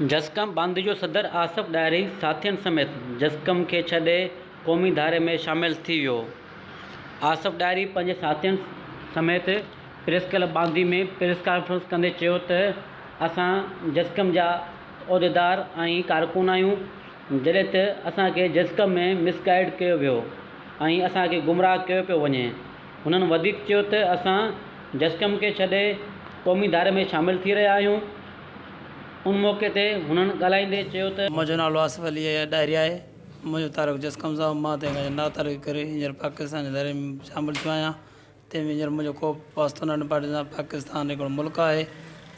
جسقم ٻانڌي جو صدر آصف ڏاهري ساٿين سميت جسقم کي ڇڏي قومي ڌاري ۾ شامل ٿي ويو. آصف ڏاهري پنهنجي ساٿين سميت press club Bandhi ۾ press conference ڪندي چيو ته اسان جسقم جا عهديدار ۽ ڪارڪن آهيون جڏهن ته اسان کي جسقم ۾ مس گائيڊ ڪيو ويو ۽ اسان کي گمراهه ڪيو پيو وڃي. هنن وڌيڪ چيو ته اسان جسقم کي ڇڏي قومي ڌاري ۾ شامل ٿي رهيا آهيون. ان موقعي تي هنن ڳالهائيندي چيو ته. منهنجو نالو آصف علي ڏاهري آهي. منهنجو تعلق جسقم سان مان تنهن کان نا تعلقي ڪري هينئر پاڪستان جي ڌري ۾ شامل ٿيو آهيان. تنهن ۾ هينئر منهنجو ڪو به واسطو ناهي پارٽي سان. پاڪستان هڪڙو ملڪ آهي.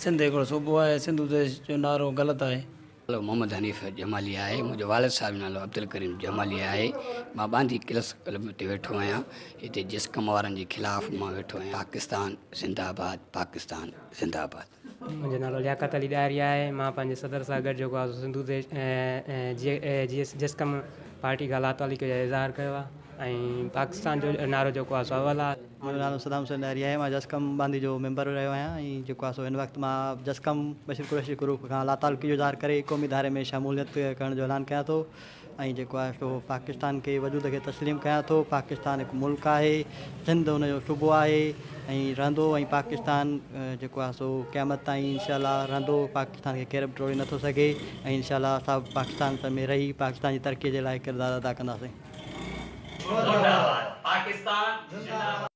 سنڌ هڪڙو صوبو آهي. سنڌو ديش جو نعرو غلط آهي. نالو محمد حنيف جمالي آهي. منهنجو والد صاحب جو نالو عبدالڪريم جمالي آهي. مان ٻانڌي ڪلس ڪلب تي ويٺو آهيان. هتي جسقم وارن جي خلاف مان ويٺو آهيان. پاڪستان زنده آباد پاڪستان زنده آباد. منهنجو نالو لياقت علي ڏاهري آهي مان پنهنجي صدر سان گڏ جيڪو آهي سو سنڌو ديش جي جي ايس جسقم پارٽي کان لاتعلقي جو اظهار ڪيو آهي ۽ پاڪستان جو نعرو جيڪو آهي سو اول آهي. منهنجو نالو صدام حسين ڏاهري آهي مان جسقم ٻانڌي جو ميمبر رهيو آهيان ۽ جيڪو آهي سو هن وقت مان جسقم بشير قريشي گروپ کان لاتعلقي جو اظهار ڪري قومي ڌاري ۾ شموليت ڪرڻ جو اعلان ڪيان ٿو ۽ جيڪو آهي سو پاڪستان کي وجود کي تسليم ڪيان ٿو، پاڪستان هڪ ملڪ آهي، سنڌ ان جو صوبو آهي ۽ رهندو ۽ پاڪستان جيڪو آهي سو قيامت تائين انشاء الله رهندو، پاڪستان کي ڪير به ٽوڙي نٿو سگهي ۽ انشاء الله اسان پاڪستان ۾ رهي پاڪستان جي ترقي جي لاء ڪردار ادا ڪنداسين. زنده باد پاڪستان زنده باد.